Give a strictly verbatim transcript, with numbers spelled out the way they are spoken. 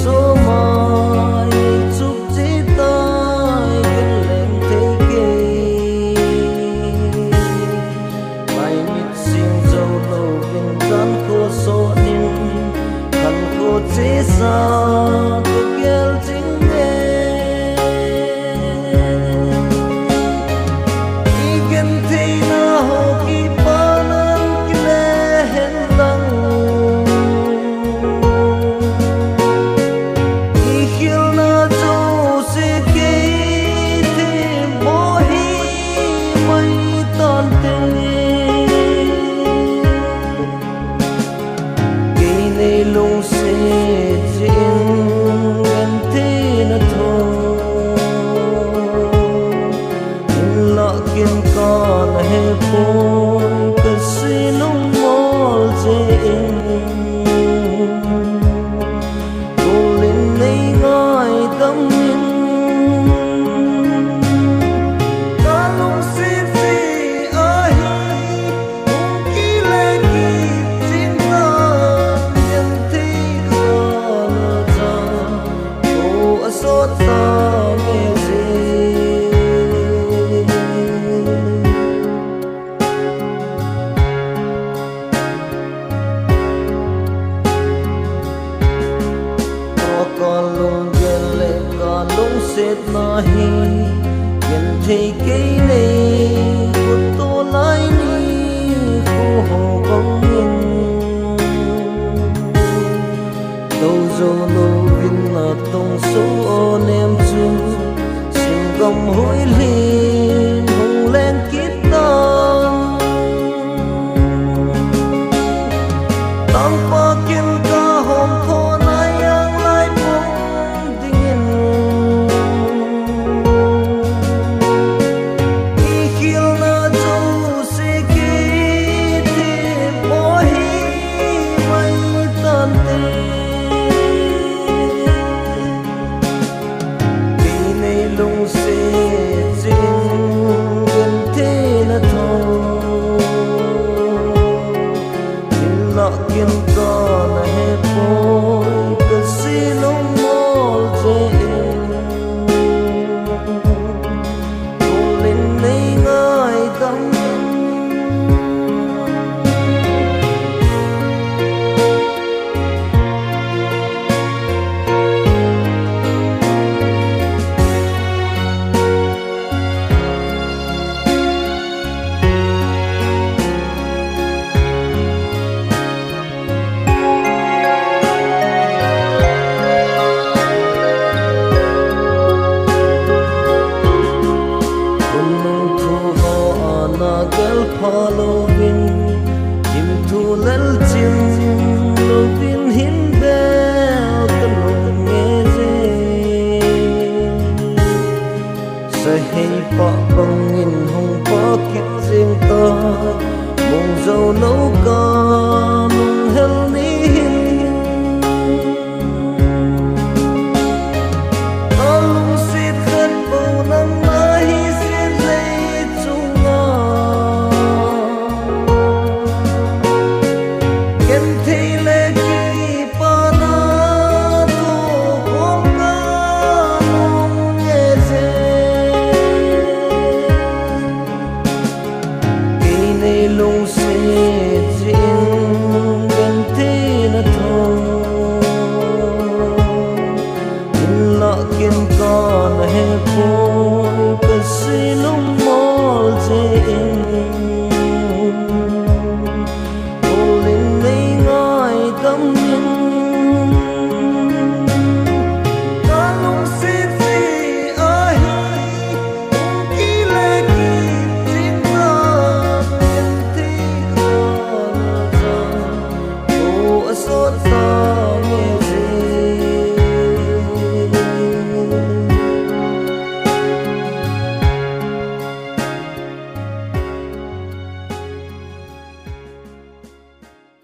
Chomai chuk chi tai ken leng thei kei. Lai mit sing jo lo vin tan kho so in, kan kho che sa ko kel jing e. I gentheina ho kipanan kile hen lang. I khilna jouse kei themmo hi mai tante. Kei nei lungset jeh in gentheina tho. Hinlah ken kana hepoi kasei lungmol jeh in. Kol in nei ngaidam in. Ka lungset jeh ahi, hung kile kit jin tan, genthei jal a cha, ko asot ta nge je. Ka lunggel le ka lungsetna hi, genthei kei nei, kut to lai ni, khu ho bang in. Dou jou louvin natong so o nem chu, singam hoi lhi